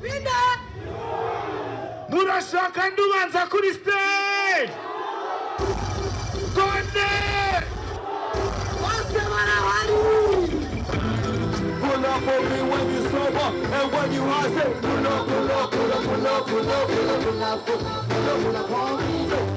Inde? Murashaka ndubanza kuri stage? Gone. Bose barahari. Pull up on me when you sober and when you high, say pull up, pull up, pull up, pull up, pull up, pull up, pull up, pull up, pull up, pull up on me.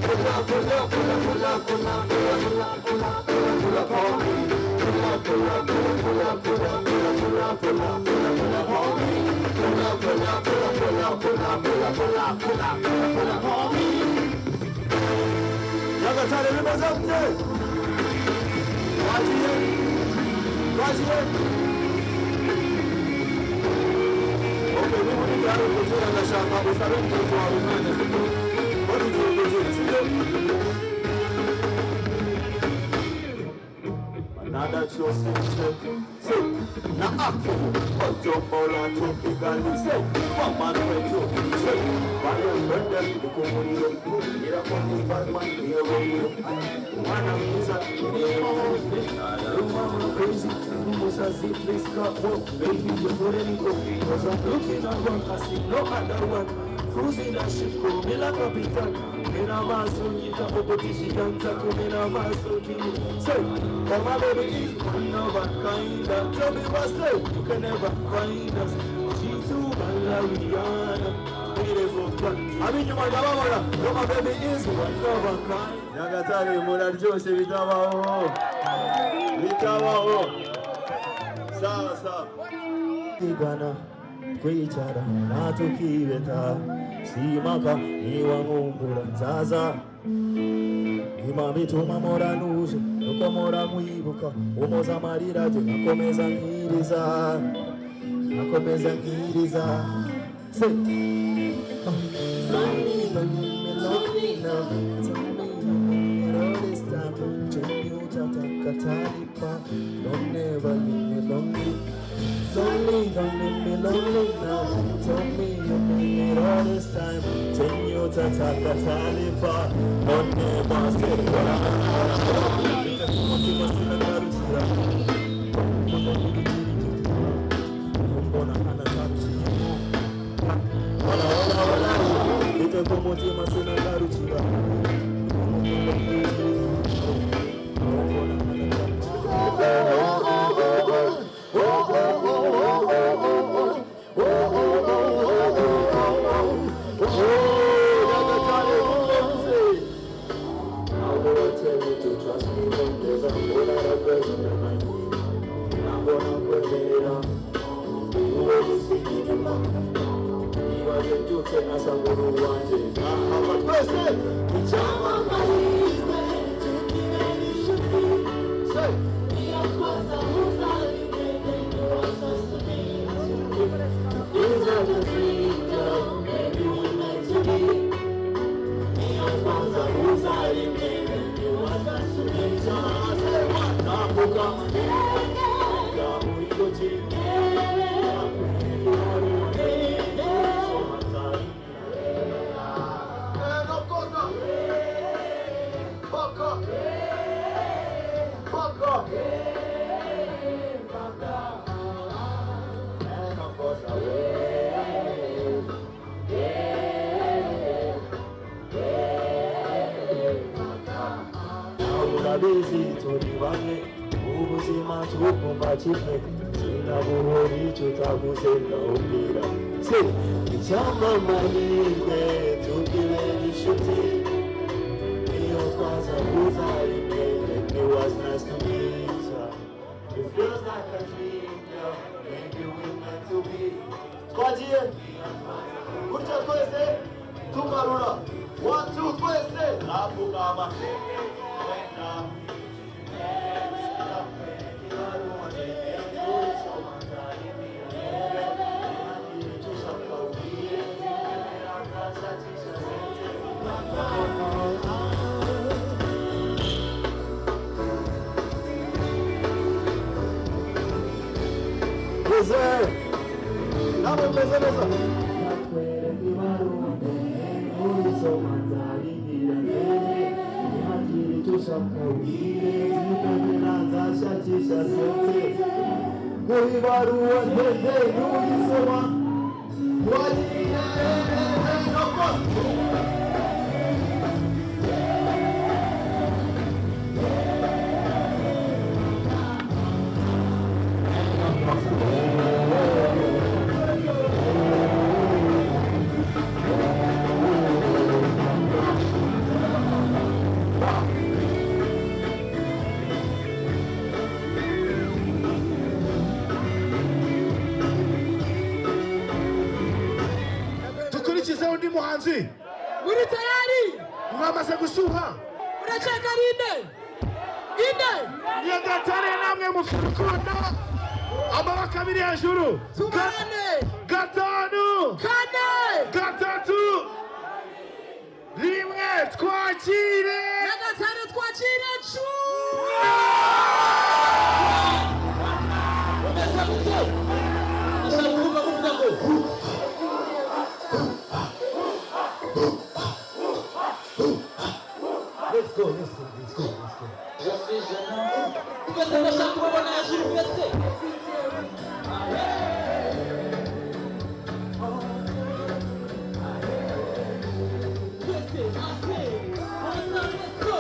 Pull up, pull up, pull up, pull up, pull up, pull up, pull up, pull up, pull up, pull up on me. Pull up, pull up, pull up, pull up, pull up, pull up, pull up, pull up, pull up, pull up on me. Pull up, pull up, pull up, pull up, pull up, pull up, pull up, pull up, pull up, pull up on me. Nyagatare, bimeze bite? Twagiye, twagiye. Okay, niba uri tayari kubyina, ndashaka usabe mugenzi wawe umwanya, sibyo? Ko tugiye kubyina, sibyo? Now that you're say, now Ojomola topically say, come and pray to say, why you brother, the community, get up on the bad man, here we go. Mwana mwiza, mama crazy, umusazi, please cut walk, baby, you put it go, 'cause I'm looking around, I see no other one. Cruising that ship, call me like a capitan. Mina maso nyita opposition, kumina maso ni. Say, oh my baby is one of a kind. Tell me what's up, you can never find us. She too bad like Rihanna. Beautiful girl. Abinyuma ndababona, oh my baby is one of a kind. Nyagatare, muraryoshye bitabaho. Bitabaho. Sawa sawa. Tigana twicara natukibeta simaka niba nkumbura nzaza impamvu ituma mpora nuje nuko mpora nkwibuka umoza amarira jye nkakomeza nkiriza, nkakomeza nkiriza. Say, lonely, lonely, lonely now. Tell me all this time. Katalipa. Don't never leave me lonely. Lonely, don't leave me lonely now. Tell me you mean it all this time. Katalipa. Don't never say what I umutima sinagarukira mbona hanatarukiyemo. Hola, hola, hola. Mfite ku mutima sinagarukira umutima mbona hanatarukiyemo. Oh, oh, oh, oh, oh, oh, oh, oh, oh, oh, oh, Nyagatare, murenze. I will tell you to trust me when there's a whole lot of girls in the night. Ntabwo nakwemerera uwo gusiga inyuma nibaze mbyutse nkasanga uri uwanjye nahava twese icyampa amahirwe Tukibera inshuti. Say. Iyo twazahuza rimwe, it was supposed to be. Feels like a dream, girl. Maybe we meant to be. Iyo twazahuza rimwe, it was supposed to be. Say what? Navuga muri doki. And of course, back up, back up. And of course, I will. Urabizi turi bamwe, ubuzima tubwumva kimwe, sinabura icyo utavuze ndawubwira se icyampa amahirwe tukibera inshuti niyo twaza kuza rimwe. It was nice to meet ya. It feels like a dream, girl. Maybe we meant to be. Twagiye gutya twese tugarura, one, two, twese napfukama wenda. Meze namwe meze neza. Nakwereka ibaruwa uyisoma nzarindira ndebe ntihagire icyo ushaka ubwire zikagera nzashakisha sente guha ibaruwa ndende nuyisoma. Twagiye no. Dukurikizeho undi muhanzi. Muri tayari? Mwamaze gushyuha? Murashaka inde inde? Nyagatare, namwe mufite urukundo, amaboko abiri hejuru. Tumarane. Gatanu, kane, gatatu, rimwe, twakire. Nyagatare, twakire cu. Umeze gute? Ndashaka kuvuga kuvuga ngo let's go, let's go, let's go, let's go. Je suis jeune homme. Twese ndashaka kubabona hejuru mwese. Twese hasi. One time, let's go.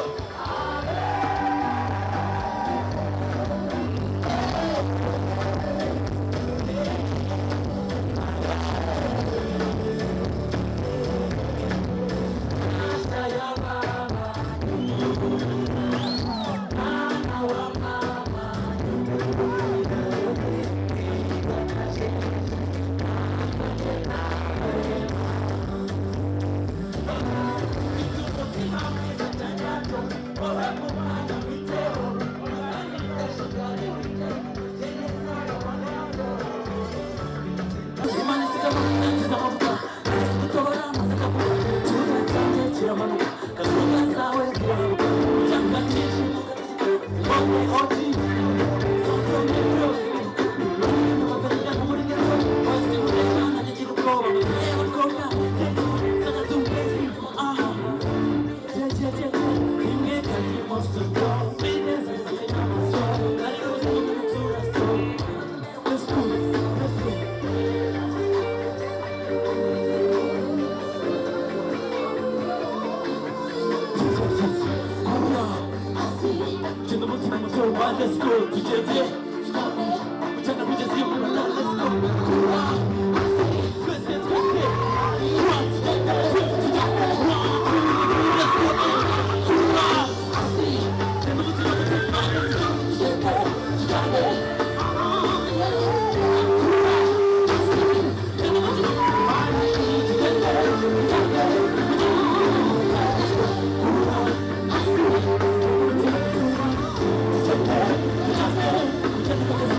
Imana isiga amavuta nsize amavuta gutobora amaze akavuga ikibuga cyanjye kiramanuka kazuba zawe zirahanuka cyangwa cyinshi wowe oti. Let's go, let's go. Let's go, tugende ujyana kugeza iyo munota. Let's go, kura twese twese. One, two, one, two, let's go. Kura genda umutima mutima. Let's go, tugende tugende. Kura genda umutima, tugende tugende.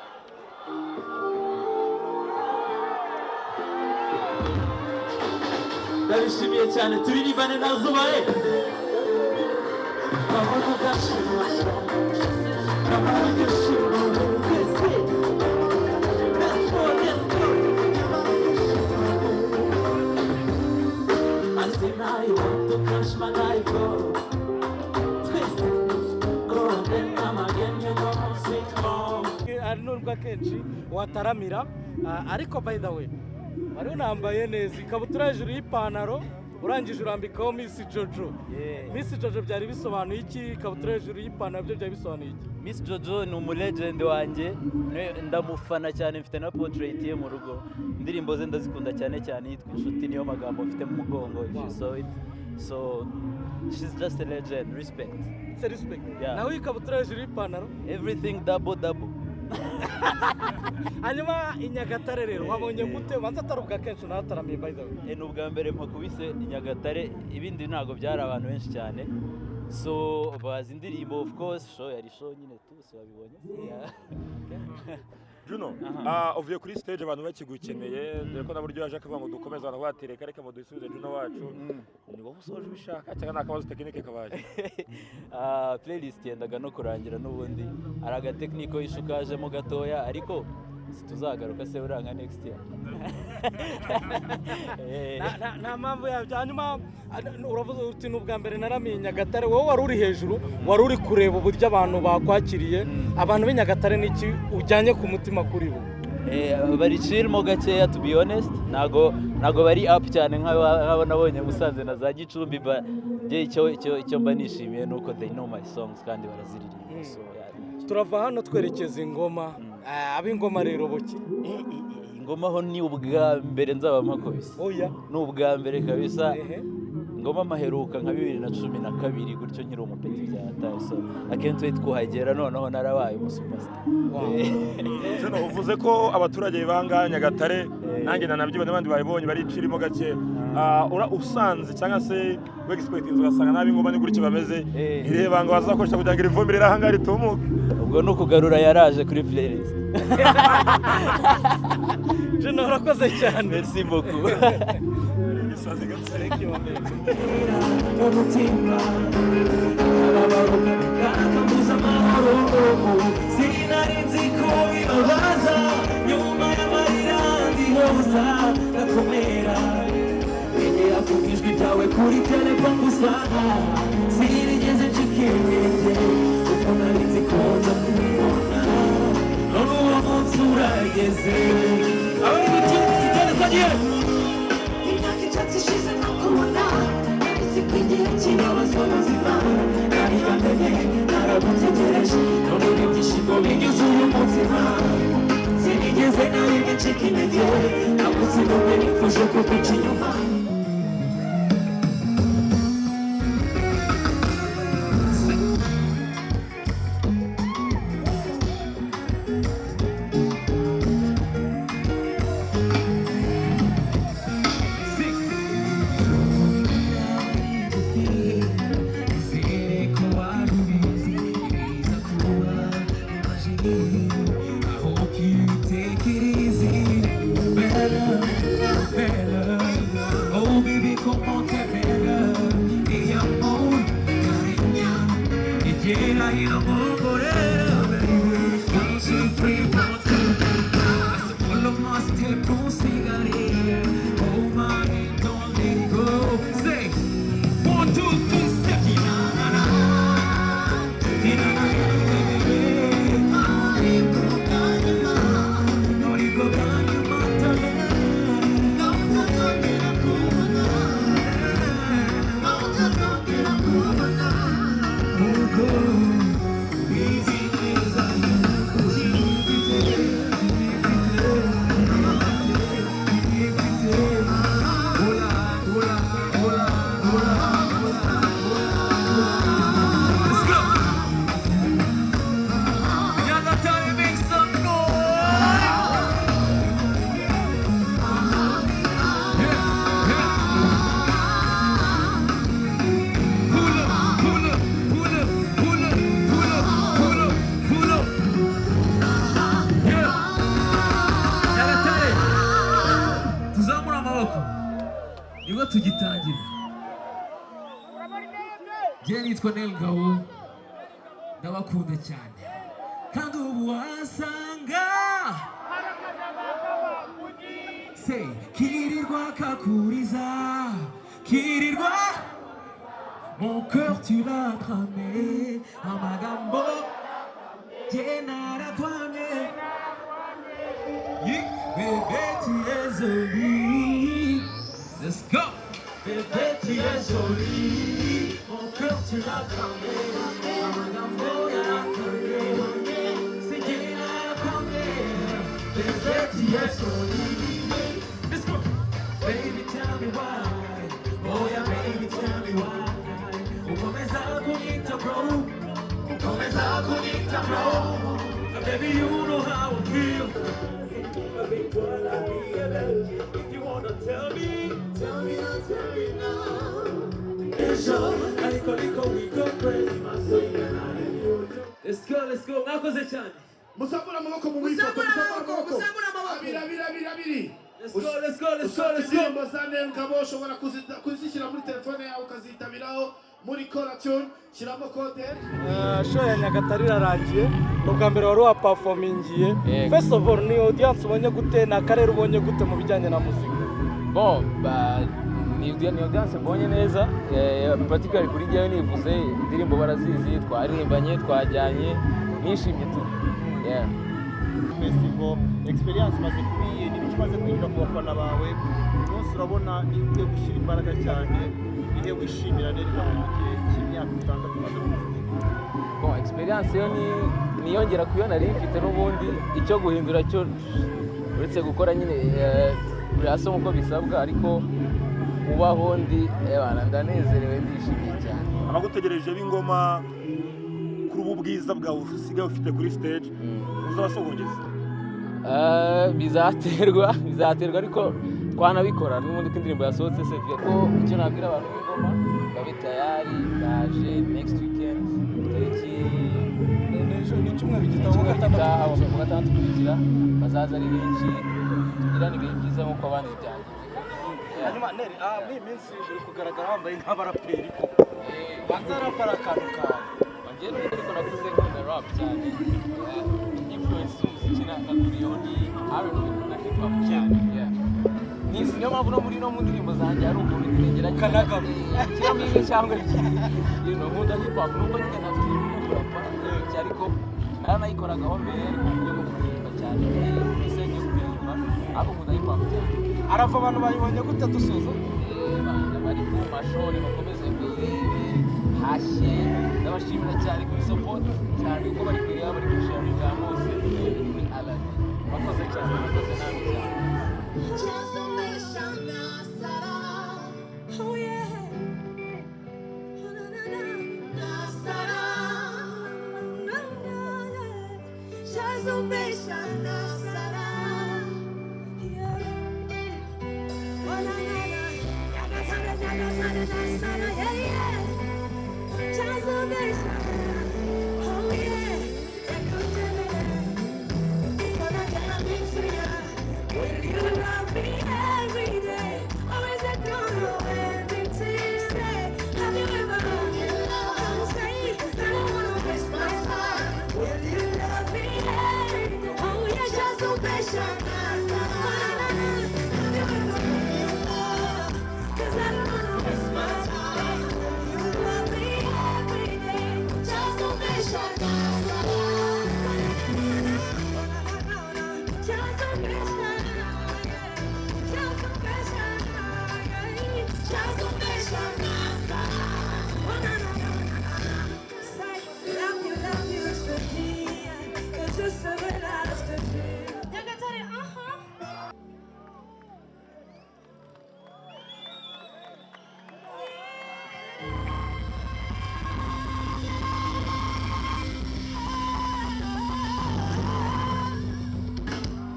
Kura. Ndabishimiye cyane. Turirimbane na Zuba. Babona ugashima, babona ugashima twese. Let's go, let's go. I say now you want to catch my life, oh. Twist, go and then come again, you know, sing more. Hari nubwo akenshi wataramira, ariko by the way wari unambaye neza, ikabutura hejuru y'ipantaro, urangije urambikaho Miss Jojo. Miss Jojo byari bisobanuye iki? Ikabutura hejuru y'ipantaro byo byari bisobanuye iki? Miss Jojo ni umulegend wanjye, ndamufana cyane, mfite na portrait ye mu rugo. Indirimbo ze ndazikunda cyane cyane yitwa Inshuti, niyo magambo mfite mu mugongo, if you saw it. So she's just a legend, respect. It's a respect. Yeah. Nawe ikabutura hejuru y'ipantaro. Everything double double. Hanyuma i Nyagatare rero wabonye gute? Banza atari ubwa kenshi unahataramiye, by the way. Ni ubwa mbere mpakubise i Nyagatare, ibindi ntabwo byari abantu benshi cyane. So bazi indirimbo, of course, show yari show nyine tu, si wabibonye? Yeah. Juno, uvuye kuri stage abantu bakigukeneye, dore ko na buryo yaje akavuga ngo dukomeze, abantu bati reka reka mudusubize Juno wacu. Ni wowe usoje ubishaka cyangwa ni akabazo technique kabaye? Playlist yendaga no kurangira n'ubundi, hari agatekiniko y'ishu kajemo gatoya, ariko situzagaruka se uranga next year. Nta mpamvu yabyo. Hanyuma uravuze uti ni ubwa mbere naramiye Nyagatare. Wowe wari uri hejuru, wari uri kureba uburyo abantu bakwakiriye. Abantu b'i Nyagatare, ni iki ujyanye ku mutima kuri bo? Bari chill mo gakeya, to be honest. Ntago bari up cyane nk'abo nabonye Musanze na za Gicumbi, but njye icyo mba nishimiye ni uko they know my songs kandi baraziririmba, so yeah. Turava hano twerekeza Ingoma. Ab'Ingoma rero buki? Ingoma ho ni ubwa mbere nzaba mpakubise. Oya. Ni ubwa mbere kabisa. Ngoma maheruka nka 2012 gutyo, nkiri umupeti bya hatari, so I can't wait kuhagera noneho narabaye umusuperstar. Juno, uvuze ko abaturage banga Nyagatare, nanjye nanabyibona, n'abandi babibonye baricirimo gake. Usanze cyangwa se wexpectinze ugasanga nabi Ngoma ni gutyo bameze, irihe banga bazakoresha kugira ngo iri vumbi riri ahangaha ritumuke? Ubwo ni ukugarura yaraje kuri playlist. Juno, urakoze cyane. Merci beaucoup. Ibisazi gake. Umutima akababaro kakambuza amahoro. Sinari nzi ko bibabaza, nyuma y'amarira ndihoza ndakomera. Negera kumva ijwi ryawe kuri telefone gusa, sinigeze ncika intege kuko nari nzi ko nza kubibona. None uwo munsi urageze, abari gutsinda tugende twagiye. Imyaka 9 ishize ntakubona, nari ko igihe kibabaza ubuzima. Narihanganye, naragutegereje, none ubu ibyishimo binyuze uyu mutima. Sinigeze na rimwe ncika intege, nta munsi n'umwe nifuje kuguca inyuma. Izere ko wari ubizi, ibiza kuba imagine. I hope you take it easy. Bella, bella, oh baby, comment t'es belle. Mi amor, cariño, igera hino nkukorera, baby. One, two, three, one, two. Follow my step, ntusigare. Oh my hand, don't let it go. Say one, two, three, step. Na na na, na na na. Ariko bwa nyuma, ariko bwa nyuma Nawe utazongera kubona, nawe utazongera kubona. Kuko bizi neza ukifite, ukifite, ukifite. Hola, hola, hola, hola, hola, hola. Let's go! Nyagatare, make some noise! Yeah, yeah. Pull up, pull up, pull up, pull up, pull up, pull up, pull up. Yeah. Nyagatare, tuzamure amaboko nibwo tugitangira. Njye nitwa Nel Ngabo, ndabakunda cyane kandi ubu wasanga se kirirwa kakuriza kirirwa. Mon cœur, tu l'as cramé. Amagambo jye narakwamye. Yeah, bébé, tu es jolie. Let's go. Bébé, tu es jolie. Mon cœur, tu l'as cramé. Amagambo yarakwamye. C'est jye narakwamye. Bébé, tu es jolie. Let's go. Baby, tell me why. Oh yeah, baby, tell me why. Ukomeza kunyita bro. Ukomeza kunyita bro. Baby, you know how I feel. Avec toi, la vie est belle. If you wanna tell me, Tell me now, tell me now. Ejo, ariko ariko we go crazy, my sweet. Let's go, let's go. Mwakoze cyane. Muzamure amaboko mu wifoto. Muzamure amaboko, muzamure amaboko. Abiri, abiri, abiri, abiri. Let's go, let's go, let's go, let's go. Indirimbo za Nel Ngabo ushobora kuzishyira muri telefone yawe ukazitabiraho. Muri Kora Tune, shyiramo kode. Show ya Nyagatare irarangiye, ni ubwa mbere wari waperformingiye. Yego. First of all, ni audience ubonye gute, ni akarere ubonye gute mu bijyanye na muzika? Bon, ni audience mbonye neza, particularly kuri njyewe nivuze indirimbo barazizi, twaririmbanye, twajyanye, nishimye tu. Yeah. Festival experience imaze kuba iyihe? N'ibiki umaze kwigira ku bafana bawe uyu munsi? Urabona niba ugiye gushyira imbaraga cyane, ihe wishimira rero mu gihe cy'imyaka 6 umaze mu muziki? Bon, experience yo ni niyongera ku yo nari mfite n'ubundi. Icyo guhindura cyo uretse gukora nyine rehearsal nk'uko bisabwa, ariko ubaho ndi bana, ndanezerewe, ndishimye cyane. Abagutegereje b'ingoma kuri ubu bwiza bwawe usigaye ufite kuri stage, uzabasogongeza? Bizaterwa, ariko twanabikora n'ubundi ko indirimbo yasohotse se. Ko icyo nabwira abantu b'ingoma, babe tayari, ndaje next weekend tariki Ni icyumweru gitaha, icyumweru gatandatu. Gitaha, ku gatandatu ukurikira, bazaza ari benshi, tugirane ibihe byiza nk'uko abandi byagenze. Hanyuma Neri, muri iyi minsi uri kugaragara wambaye nk'abaraperi koko, banza rapara akantu kawe. Njye n'ubundi ariko nakuze nkunda rap cyane. Influence z'umuziki nakuriyeho ni R&B na hip hop cyane. Yeah. Niyo mpamvu no mu ndirimbo zanjye hari ukuntu nyine ngerageza Kanagamo. Nshyiramo imwe cyangwa ebyiri. Nkunda hip hop nubwo nyine ntafite ibintu byo kurapa ariko naranayikoragaho mbere, ariko mu buryo bwo kuririmba cyane muri scene yo kuririmba, ariko nkunda hip hop cyane. Arava abantu bayibonye gute dusoza? Bana bari ku mashuri bakomeze birebe hashye. Ndabashimira cyane kuri support cyane kuko bari kureba, bari gusharinga hose ni Alavi. Bakoze cyane, bakoze nabi cyane. Oh yeah. Na, na, na, yeah. Yeah. Oh, na, na, na. Yeah, yeah. Oh yeah. Will you love me every day? Or is it gonna end in Tuesday? Have you ever been in love? Say, I don't wanna waste my time. Will you love me every day? Oh yeah, just so patient. Have you ever been in love? 'Cause I don't wanna waste my time. Will you love me every day? Just so patient. Just so patient. Just so patient. Just so patient. Say, love you, je te dis que je serai là, je te jure. Nyagatare, uh-huh.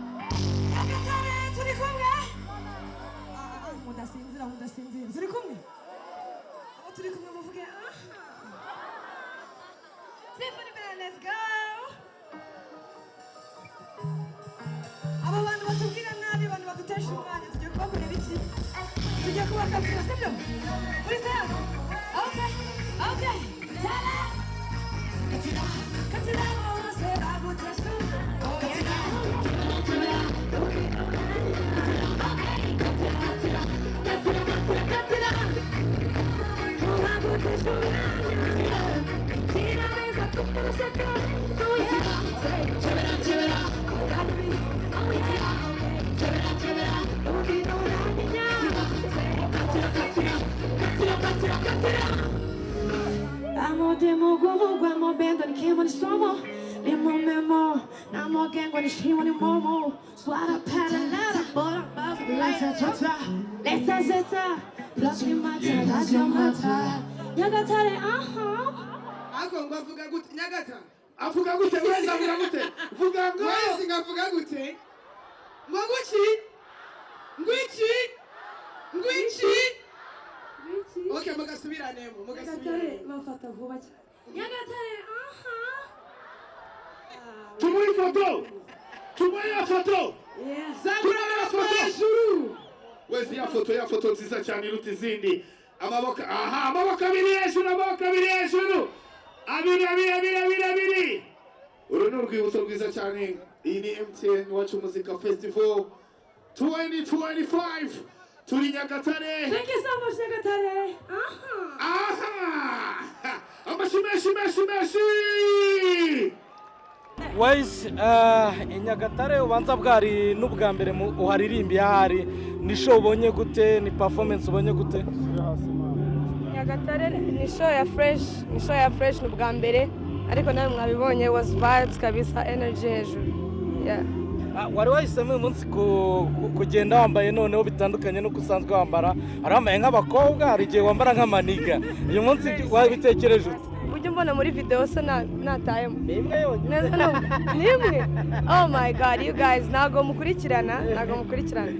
Nyagatare, turi kumwe? Ah, ah, mudasinzira, mudasinzira, turi kumwe. Abo turi kumwe muvuge aha. Symphony Band, let's go. Abo bantu batubwira nabi, abantu badutesha umwanya, tugiye kubakorera iki? Tugiye kubakatira, sibyo? Muri tayari? Okay. Tala katira katira bose bagutesha. Oh yeah. Katira katira katira bagutesha umwanya. Tira beza kukurusha. Oh yeah. Chebera chebera. Oh yeah. Chebera chebera. Katira katira katira katira katira. Amo demo gumo guamo bendo ni kemo ni somo limo memo namo gengo ni shimo ni momo swara para la bora Leta tata. Leta zeta Plaki mata lajo mata Nyagatare, aha. Ariko ngo avuga gute, Nyagata? Avuga gute wese? Avuga gute? Vuga ngo Wese ngo avuga gute? Ngo nguki? Ngwiki? Ngwiki? Okay, mugasubiranemo. Nyagatare. Mugasubiranemo. Bafata vuba cyane Nyagatare, aha. Tumuhe ifoto, tumuhe ya foto. Yes. Zamura Tumuhe ya amaboko foto. hejuru. Wese ya foto, ya foto nziza cyane iruta izindi. Amaboko, aha, amaboko abiri hejuru, amaboko abiri hejuru, abiri, abiri, abiri, abiri, abiri. Uru ni urwibutso rwiza cyane. Iyi ni MTN Iwacu Muzika Festival 2025, turi Nyagatare. Thank you so much, Nyagatare. Aha. Aha, amashyi menshi, menshi, menshi. Wayz, i Nyagatare ubanza bwari n'ubwa mbere uharirimbiye ahari. Ni show ubonye gute? Ni performance ubonye gute? Nyagatare ni show ya fresh, ni show ya fresh. Ni ubwa mbere, ariko nawe mwabibonye, was vibes kabisa, energy hejuru, yeah. Ah, wari wahisemo uyu munsi kugenda wambaye noneho bitandukanye n'uko usanzwe wambara. Hari wambaye nk'abakobwa, hari igihe wambara nk'amaniga. Uyu munsi wabitekereje ute? Ujya umbona muri video se natayemo? Ni imwe yonyine. Neza ni imwe. Oh my God, you guys ntabwo mukurikirana, ntabwo mukurikirana.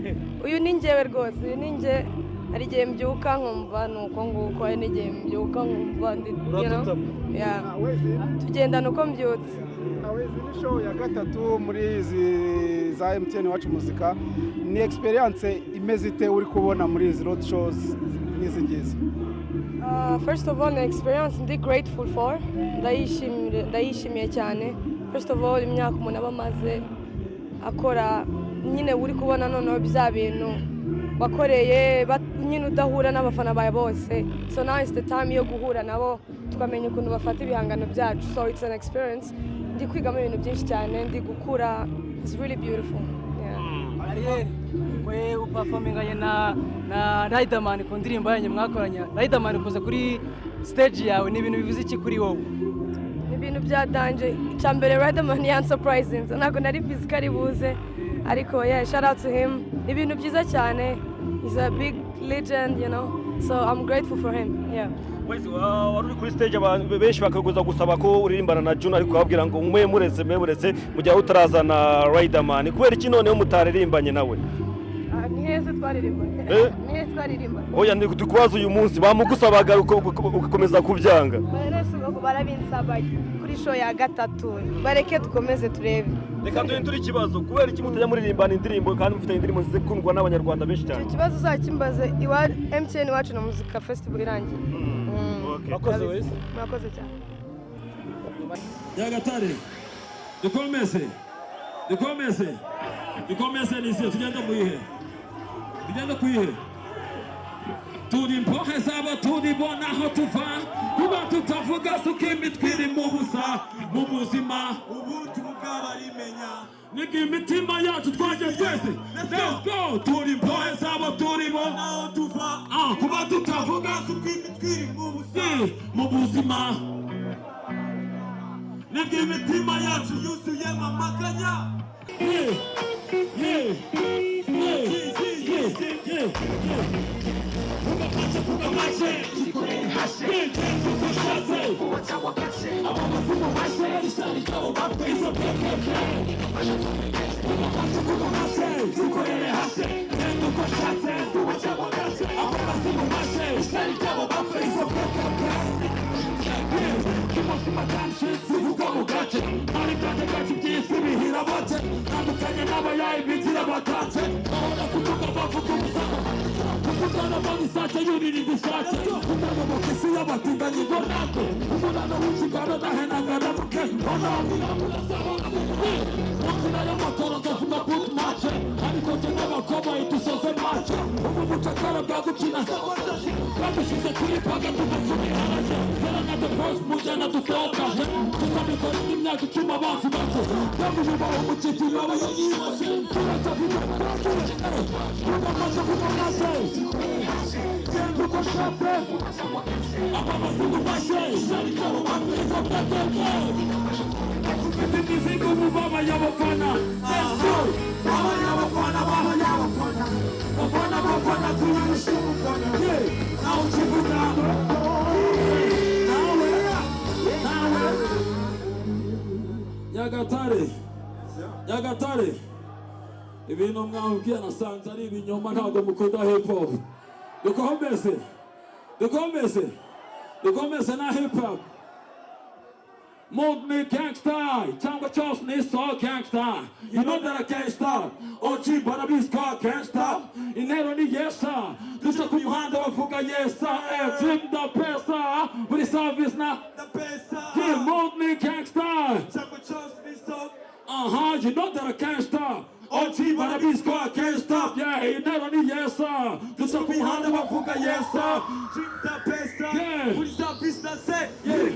Uyu ni njyewe rwose, uyu ni njye. Hari igihe mbyuka nkumva ni uko nguko, hari n'igihe mbyuka nkumva ndi Uradutama. Yeah. Tugendana uko mbyutse. Izi ni show ya gatatu muri izi za MTN Iwacu Muzika. Ni experience imeze ite uri kubona muri izi road shows n'izi ngizi? First of all, ni experience ndi grateful for, ndayishimiye, ndayishimiye cyane. First of all, imyaka umuntu aba amaze akora nyine, uri kubona noneho bya bintu wakoreye nyine udahura n'abafana bawe bose. So now is the time yo guhura nabo, tukamenya ukuntu bafata ibihangano byacu. So it's an experience ndi kwigamo ibintu byinshi cyane, ndi gukura. It's really beautiful, yeah. Ariel, we uperforminganye na Riderman ku ndirimbo yanyu mwakoranye. Riderman kuza kuri stage yawe ni ibintu bivuze iki kuri wowe? Ni ibintu bya danger. Icya mbere, Riderman yansurprisinze, ntabwo nari mbizi ko ari buze, ariko yeah, shout out to him. Ni ibintu byiza cyane. He's a big legend, so I'm grateful for him, yeah. Wese wari uri kuri stage, abantu benshi bakaguza gusaba ko uririmbana na Juno, ariko babwira ngo mwe muretse, mwe muretse mu gihe utarazana Riderman. Kubera iki noneho mutaririmbanye nawe? Ah, ni heza twaririmbanye? Eh? Ni heza twaririmbanye? Oya, ndi kubaza uyu munsi bamugusabaga ugakomeza kubyanga. Barese ubwo barabinsaba kuri show ya gatatu, bareke dukomeze turebe. Reka duhindure ikibazo: kubera iki mutajya muririmbana indirimbo kandi mufite indirimbo zikundwa n'Abanyarwanda benshi cyane? Icyo kibazo uzakimbaze iwa MTN Iwacu na Muzika Festival irangiye. Murakoze, Wayz. Murakoze cyane. Nyagatare, dukomeze, dukomeze, dukomeze nisiyo. Tugenda muyihe? Tugenda kuyihe? Turi imbohe zabo, turibona aho tuva. Kuba tutavuga suko imitwe iri mu busa mu buzima. Ubuntu bw'abarimenya. Nibwo imitima yacu twagiye twese. Let's go! Turi imbohe zabo, turibona aho tuva. Ah, kuba tutavuga suko imitwe iri mu busa mu buzima, nibwo imitima yacu yuzuyemo amaganya. Yeah. Vuga make, vuga make, abo bavuga make, ishyari ryabo bapfe izo PKK. Vuga make, dukorere hasi, genda uko ushatse, abo bazimu bashe, ishyari ryabo bapfe izo PKK. Zivuga mu gace ari gace gace, iby'isi bihira bake, tandukanye n'abayayi bigira bakatse, bahora kuvuga, bavuga ubusa, kuvugana mbona isake yurira igisake, kutayoboka isi y'abatinganyi ngo natwe umunano w'ikigano ndahenangana muke ona mu nzira y'amakoro ndavuga but mace, ariko jye n'abakoboyi dusoze mace. Ubu bucakara bwagukina bwadushyize kuri paga, tugasubira kera na the first mujyana dusohokaje, tutabikora indi myaka 10 abanzi bake bamuyubaho umukiki wabaye yibase. Turacyavuga, vuga maze, vuga maze, genda uko ushatse, aba bazungu bashe, ishyari ryabo bapfe izo PKK. Mfite imizigo ubu babaye abafana. Let's go! Babaye abafana, babaye abafana, bafana, bafana, turarusha umufana. Yeah, nawe ukivuga nawe, nawe. Nyagatare, Nyagatare, ibintu mwabwiye nasanze ari ibinyoma, ntabwo mukunda hip hop. Dukomeze, dukomeze, dukomeze na hip hop. Mot ni gangsta, cyangwa cyose ni so gangsta. You know that I can't stop. OG barabizi ko I can't stop. Intero ni yesa. Duca ku muhanda bavuga yesa. Eh, Jim da pesa. Buri service na. Yeah, mot ni gangsta. Cyangwa cyose ni so. Uh-huh, you know that I can't stop. OG barabizi ko I can't stop. Yeah, intero ni yesa. Duca ku muhanda bavuga yesa. Jim da pesa. Yeah. Buri service na se. Yeah.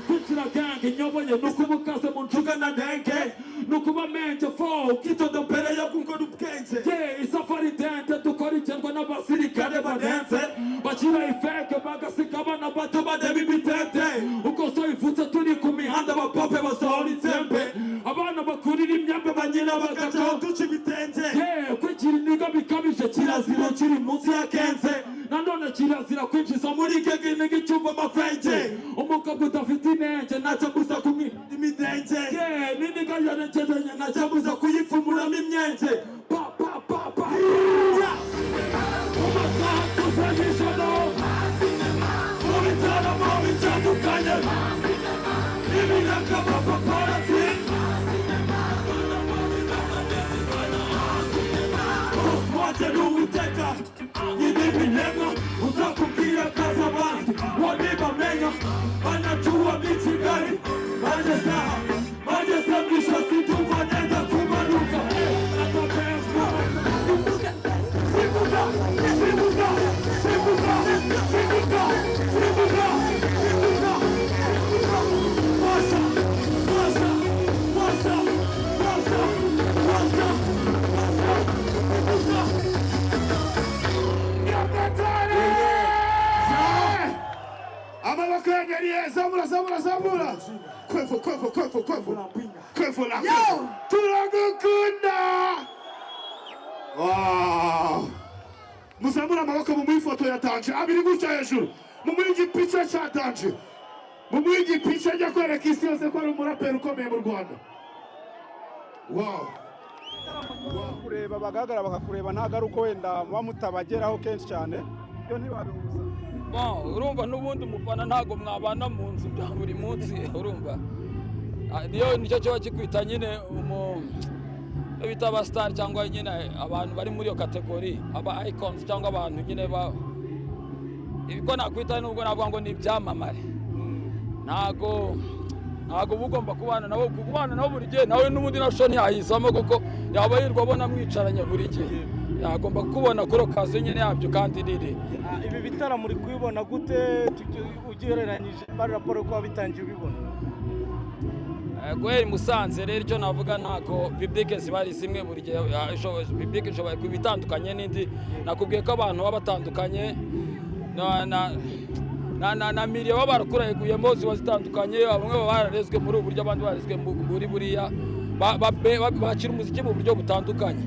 Kwinjira gange nyoboye nukuba ukaze mu njuga na denge nukuba menje fo Ukitondo mbere yo gukora ubwenge. Yeah, isafari ndende dukora igendwa n'abasirikare barenze bashyira ifeke bagasiga abana bato bareba imitende uko so ivutse turi ku mihanda abapope basohora inzembe abana bakurira imyembe ba nyina bagacaho duca ibitenge. Yeah, kwigira iniga bikabije kirazira kiri munsi ya kenze nanone kirazira kwinjiza muri genge iniga icyumva amafenge umukobwa udafite inenge ntacyo gusa kumwe Imidenge. Yeah, n'iniga yarengeranye ntacyo Buza kuyipfumuramo imyenge. Pa pa pa pa. Mu masaha akuze y'ijoro, mu bitaramo bitandukanye, ibiraka paparazzi. Wanjye ni Uwiteka nyir'ibiremwa uzakubwira akazi abandi bo ntibamenya banacuwa b'i Kigali bageze aha bageze mu ijosi ndumva nenda kumanuka. Simbuka, simbuka, simbuka, simbuka, simbuka, simbuka, simbuka. Washa, washa, washa, washa, washa, washa, simbuka. Nyagatare! Amaboko yanyu ari he? Zamura, zamura, zamura! Kwefu, kwefu, kwefu, kwefu. Kwefu la kwefu. Turagukunda! Wow! Muzamure amaboko mumuhe ifoto ya danje. Abiri gutya hejuru. Mumuhe igipica cya danje. Mumuhe igipica ajya kwereka isi yose ko ari umuraperi ukomeye mu Rwanda. Wow! Kureba bagaragara bakakureba ntabwo ari uko wenda muba mutabageraho kenshi cyane, byo ntibabihuza. Bon, urumva n'ubundi umufana ntabwo mwabana mu nzu bya buri munsi, urumva. Ah, niyo nicyo kiba kikwita nyine umu iyo bita abasitari cyangwa nyine abantu bari muri iyo kategori, aba icons cyangwa abantu nyine ba ibiko nakwita, nubwo navuga ngo ni ibyamamare, ntago uba ugomba kubana nabo, kubana nabo buri gihe nawe n'ubundi na show ntiyayizamo kuko yaba yirirwa abona mwicaranye buri gihe, yagomba kukubona kuri okaziyo nyine yabyo kandi riri. Ah, ibi bitaramo uri kubibona gute ugereranyije par rapport uko wabitangiye ubibona? Guhera i Musanze rero icyo navuga, ntabwo public ziba ari zimwe buri gihe. Public ishobora kuba itandukanye n'indi. Nakubwiye ko abantu baba batandukanye na milieu baba barakurayeguyemo ziba zitandukanye. Bamwe baba bararezwe muri ubu buryo, abandi bararezwe muri buriya. Bakira umuziki mu buryo butandukanye,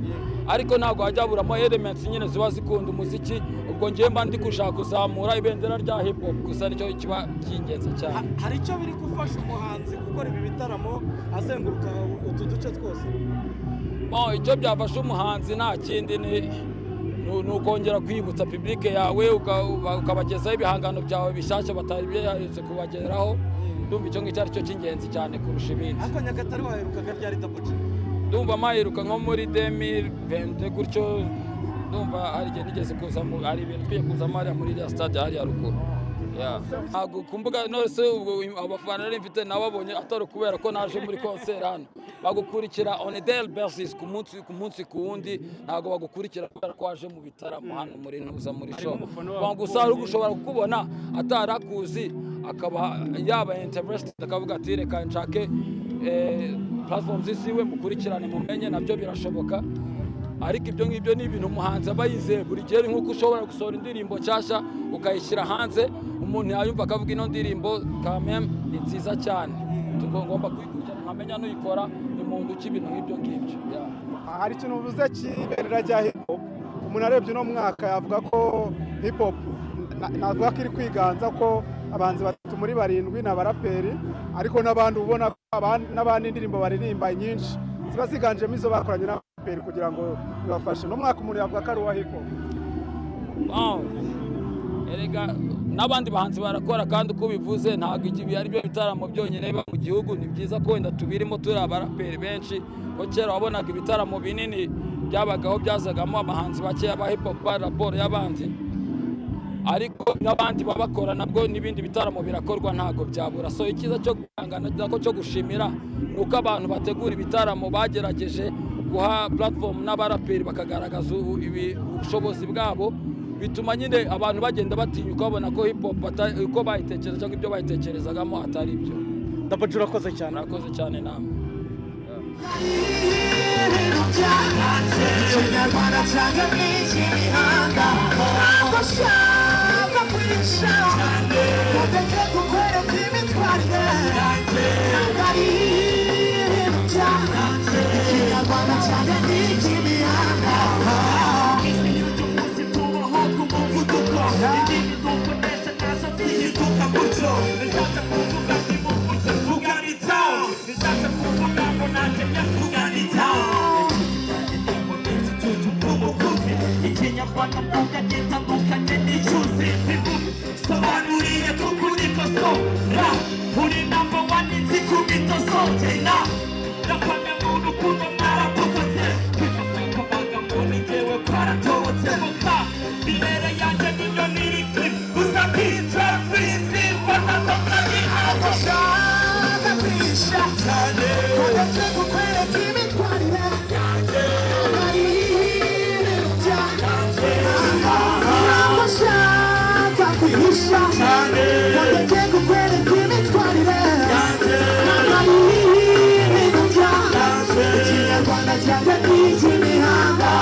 ariko ntabwo hajya haburamo elements nyine ziba zikunda umuziki. Ubwo ngewe mba ndi gushaka kuzamura ibendera rya hip hop gusa, nicyo kiba cy'ingenzi cyane. Hari icyo biri gufasha umuhanzi gukora ibi bitaramo azenguruka utu duce twose? Bon, icyo byafasha umuhanzi nta kindi, ni ukongera kwibutsa public yawe, ukabagezaho ibihangano byawe bishyashya batari byaretse kubageraho. Ndumva icyo ngicyo ari cyo cy'ingenzi cyane kurusha ibindi. Ariko Nyagatare waherukaga ryari, Double G? Ndumva maheruka nko muri 2020 gutyo. Ndumva hari igihe nigeze kuzamo, hari ibintu twiye kuzamo hariya muri iriya stade hariya ruguru. Yeah. Ntabwo ku mbuga nose ubwo abafana nari mfite nababonye atari ukubera ko naje muri concert hano. Bagukurikira on a daily basis, ku munsi ku munsi ku wundi, ntabwo bagukurikira kubera ko waje mu bitaramo hano muri ntuza muri show. Umufana wabo Bon, gusa hari ukubonye. ushobora kukubona atarakuzi akaba yaba interested akavuga ati reka nshake platform zisiwe mukurikirane mumenye, nabyo birashoboka. Ariko ibyo ngibyo ni ibintu umuhanzi aba yizeye buri gihe, nk'uko ushobora gusohora indirimbo nshyashya ukayishyira hanze, umuntu yayumva akavuga ino ndirimbo kameme ni nziza cyane, tugomba kuyikurikirana nkamenya n'uyikora ni muntu ki, ibintu nk'ibyo ngibyo. Yeah. Hari ikintu uvuze cy'ibendera rya hip hop. Umuntu arebye uno mwaka yavuga ko hip hop navuga ko iri kwiganza, ko abahanzi batatu muri barindwi ni abaraperi, ariko n'abandi ubona ko n'abandi indirimbo baririmba nyinshi ziba ziganjemo izo bakoranye n'abaraperi kugira ngo bibafashe. Uno mwaka umuntu yavuga ko ari uwa hip hop. Bon, erega N'abandi bahanzi barakora, kandi uko bivuze ntabwo ibi ari byo bitaramo byonyine biba mu gihugu. Ni byiza ko wenda tubirimo turi abaraperi benshi, ko kera wabonaga ibitaramo binini byabagaho byazagamo abahanzi bakeya ba hip hop, raporo y'abandi, ariko n'abandi babakora nabwo n'ibindi bitaramo birakorwa, ntabwo byabura. So icyiza cyo guhangana nako cyo gushimira ni uko abantu bategura ibitaramo bagerageje guha platform n'abaraperi bakagaragaza ubushobozi bwabo, bituma nyine abantu bagenda batinyuka, babona ko hip hop uko bayitekereza cyangwa ibyo bayitekerezagamo atari byo. Double J, urakoze cyane. Murakoze cyane namwe. Ikinyarwanda cyanjye ni icy'imihanda, ntabwo nshaka kwisha, ndeke kukwereka imitwarire, ntabwo ari ibintu byanjye. Ikinyarwanda cyanjye ni icy'imihanda. Tubaho ku muvuduko, indimi dukoresha nazo zihinduka gutyo. Nshatse kuvuga nti muvuze vuga ni town, nshatse kuvuga ngo nanjye nyavuga ni town. Ikinyarwanda mvuga gitandukanye n'icyuzi, sobanuriye kuko uri kosora, uri number one, nzi kubitosokera, nakwamye mu rukundo mwaratobotse, kwifata amagambo ni njyewe kwaratobotse, muka imbere yanjye n'inyoni iri clip gusa kica freeze fata kompanyi. Ntabwo nshaka kwisha, ndeke kukwereka imitwarire, ntabwo ari ibintu byanjye. Ntabwo nshaka kwihisha, ndeke kukwereka imitwarire, ntabwo ari ibintu byanjye. Ikinyarwanda cyanjye ni icy'imihanda.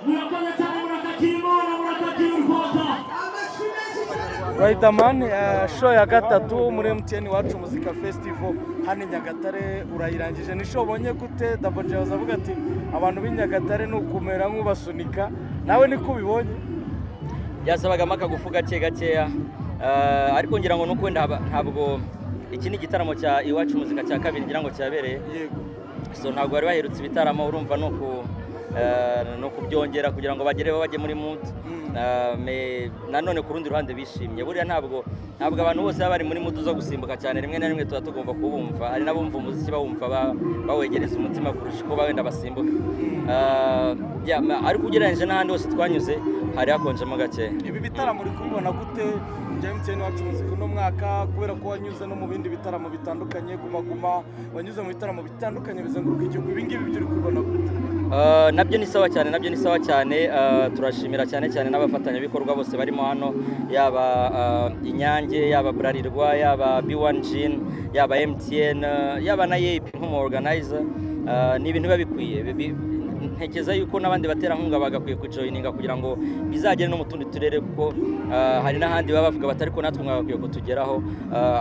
Murakoze cyane, murakakira Imana, murakakira u Rwanda. Riderman, show ya gatatu muri MTN Iwacu Muzika Festival hano i Nyagatare urayirangije. Ni show ubonye gute? Double J avuga ati abantu b'i Nyagatare ni ukumera nk'ubasunika, nawe niko ubibonye? Byasabagamo akagufu gake gakeya, ariko ngira ngo nuko wenda ntabwo iki ni igitaramo cya Iwacu Muzika cya kabiri ngira ngo cyabereye, so ntabwo bari baherutse ibitaramo, urumva ni ukubyongera kugira ngo bagere bajye muri mood. Nanone ku rundi ruhande bishimye. Buriya ntabwo abantu bose baba bari muri mood zo gusimbuka cyane, rimwe na rimwe tuba tugomba kubumva. Hari n'abumva umuziki bawumva bawegereza umutima kurusha uko wenda basimbuka. Yeah, ariko ugereranyije n'ahandi hose twanyuze hari hakonjemo gakeya. Ibi bitaramo uri kubibona gute bya MTN Iwacu Muzika uno mwaka, kubera ko wanyuze no mu bindi bitaramo bitandukanye, Guma Guma, wanyuze mu bitaramo bitandukanye bizenguruka igihugu, ibi ngibi byo uri kubibona gute? Nabyo ni sawa cyane, nabyo ni sawa cyane. Turashimira cyane cyane n'abafatanyabikorwa bose barimo hano, yaba Inyange, yaba Bralirwa, yaba B1 Gin, yaba MTN, yaba na YAP nk'umu organizer. Ni ibintu biba bikwiye. Ntekereza yuko n'abandi baterankunga bagakwiye kujoininga kugira ngo bizagere no mu tundi turere, kuko hari n'ahandi baba bavuga bati ariko natwe mwagakwiye kutugeraho.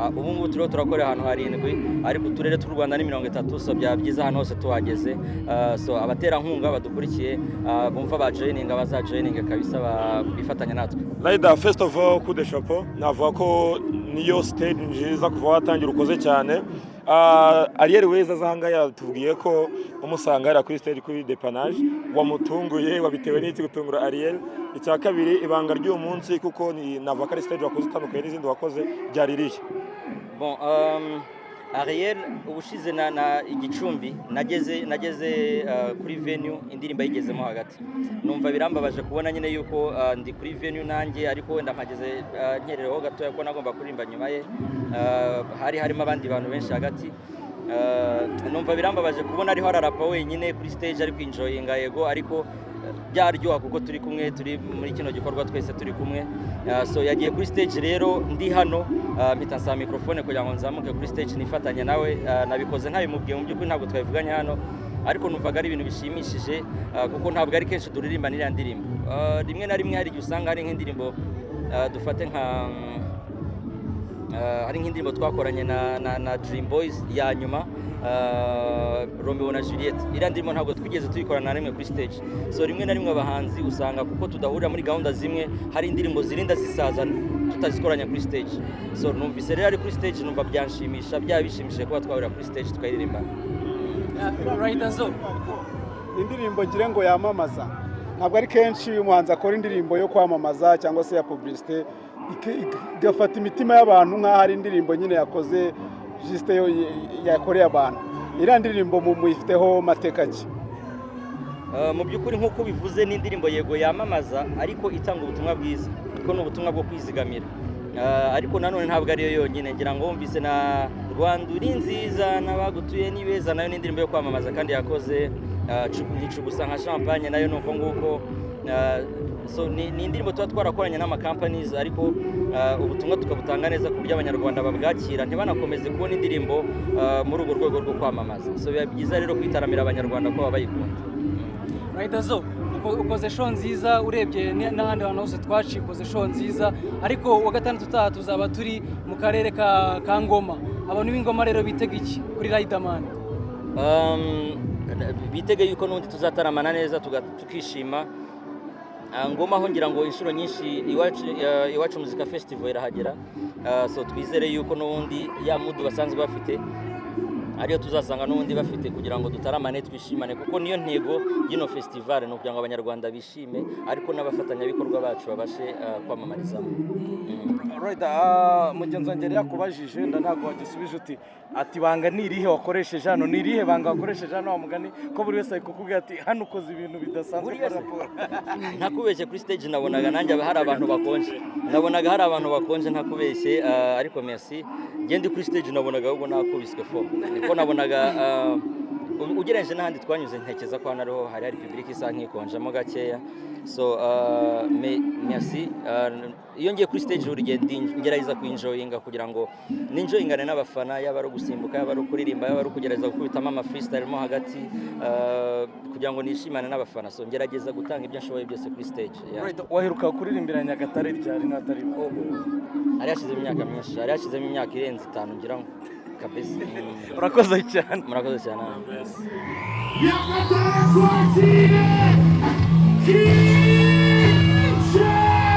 Ubu ngubu turiho turakorera ahantu harindwi, ariko uturere tw'u Rwanda ni 30, so byaba byiza ahantu hose tuhageze. So abaterankunga badukurikiye, bumva bajoininga, bazajoininga kabisa, bifatanya natwe. Rider, first of all, coup de chapeau. Navuga ko niyo stage nziza kuva watangira ukoze cyane. Ariel Weza azanga yatubwiye ko umusanga hariya kuri stage kuri dépannage wamutunguye, wabitewe n'iki gutungura Ariel? Icya kabiri, ibanga ry'uyu munsi, kuko ni navuga ko ari stage wakoze itandukanye n'izindi wakoze, ryari irihe? Bon, Ariel ubushize na Igicumbi nageze kuri venue indirimbo yigezemo hagati, numva birambabaje kubona nyine yuko ndi kuri venue nanjye, ariko wenda mpageze nkerereho gatoya ko nagomba kuririmba nyuma ye. Hari harimo abandi bantu benshi hagati. Numva birambabaje kubona ariho ararapa wenyine kuri stage ari kwinjoyinga, yego, ariko byaryoha kuko turi kumwe, turi muri kino gikorwa twese turi kumwe. So yagiye kuri stage rero ndi hano, mpita nsaba microphone kugira ngo nzamuke kuri stage nifatanye nawe. Nabikoze ntabimubwiye, mu by'ukuri ntabwo twabivuganye hano, ariko numvaga ari ibintu bishimishije, kuko ntabwo ari kenshi duririmba n'iriya ndirimbo. Rimwe na rimwe hari igihe usanga hari nk'indirimbo, dufate nka hari nk'indirimbo twakoranye na Dream Boys ya nyuma, Romeo na Juliet. Iriya ndirimbo ntabwo twigeze tuyikorana na rimwe kuri stage. So rimwe na rimwe abahanzi usanga kuko tudahurira muri gahunda zimwe, hari indirimbo zirinda zisaza tutazikoranya kuri stage. So numvise rero ari kuri stage, numva byanshimisha, byaba bishimishije kuba twahurira kuri stage tukayiririmba. Rider Zo. Indirimbo ngire ngo yamamaza, ntabwo ari kenshi umuhanzi akora indirimbo yo kwamamaza cyangwa se ya publicité igafata imitima y'abantu nk'aho ari indirimbo nyine yakoze juste yo yakoreye abantu. Iriya ndirimbo muyifiteho mateka ki? Mu by'ukuri nk'uko bivuze, ni indirimbo yego yamamaza, ariko itanga ubutumwa bwiza, kuko ni ubutumwa bwo kwizigamira. Ariko nanone ntabwo ariyo yonyine, ngira ngo wumvise na Rwanda uri nziza n'abagutuye ni beza, nayo ni indirimbo yo kwamamaza kandi yakoze nticugusa nka champagne, nayo ni uko nguko. So ni indirimbo tuba twarakoranye n'amakampanies, ariko ubutumwa tukabutanga neza ku buryo Abanyarwanda babwakira, ntibanakomeze kubona indirimbo muri urwo rwego rwo kwamamaza. So biba byiza rero kwitaramira Abanyarwanda ko baba bayikunda. Rider Zo, ukoze show nziza, urebye n'ahandi hantu hose twaciye ukoze show nziza, ariko uwa gatandatu utaha tuzaba turi mu karere ka Ngoma. Abantu b'Ingoma rero bitega iki kuri Riderman? Bitege yuko n'ubundi tuzataramana neza, tukishima. Ngoma aho ngira ngo inshuro nyinshi Iwacu Muzika Festival irahagera. So twizere yuko n'ubundi ya mood basanzwe bafite ariyo tuzasanga n'ubundi bafite, kugira ngo dutaramane twishimane, kuko niyo ntego y'ino festival, ni ukugira ngo Abanyarwanda bishime, ariko n'abafatanyabikorwa bacu babashe kwamamarizamo. Rider, mugenzi wanjye yari yakubajije, nda ntabwo wagisubije, uti ati banga ni irihe wakoresheje hano, ni irihe banga wakoresheje hano? Wa mugani ko buri wese ari kukubwira ati hano ukoze ibintu bidasanzwe. Buri wese. Raporo. Ntakubeshye, kuri stage nabonaga nanjye hari abantu bakonje, nabonaga hari abantu bakonje, ntakubeshye, ariko merci. Njye ndi kuri stage nabonaga ahubwo nakubiswe fo, niko nabonaga, ugereranyije n'ahandi twanyuze, ntekereza ko hano ariho hari public isa nk'ikonjemo gakeya. So merci. Iyo ngiye kuri stage buri gihe ngerageza kuenjoyinga, kugira ngo ninjoyingane n'abafana, yaba ari ugusimbuka, yaba ari ukuririmba, yaba ari ukugerageza gukubitamo ama freestyle mo hagati, kugira ngo nishimane n'abafana. So ngerageza gutanga ibyo nshoboye byose kuri stage, yeah. Rider, waheruka kuririmbira Nyagatare ryari n'atari? Hari hashyizemo imyaka myinshi, hari hashyizemo imyaka irenze 5 ngira ngo kabisa. Urakoze cyane. Murakoze cyane. Nyagatare, twakire King James!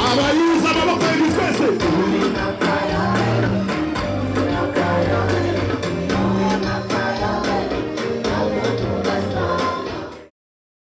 Abayiza amaboko hejuru twese.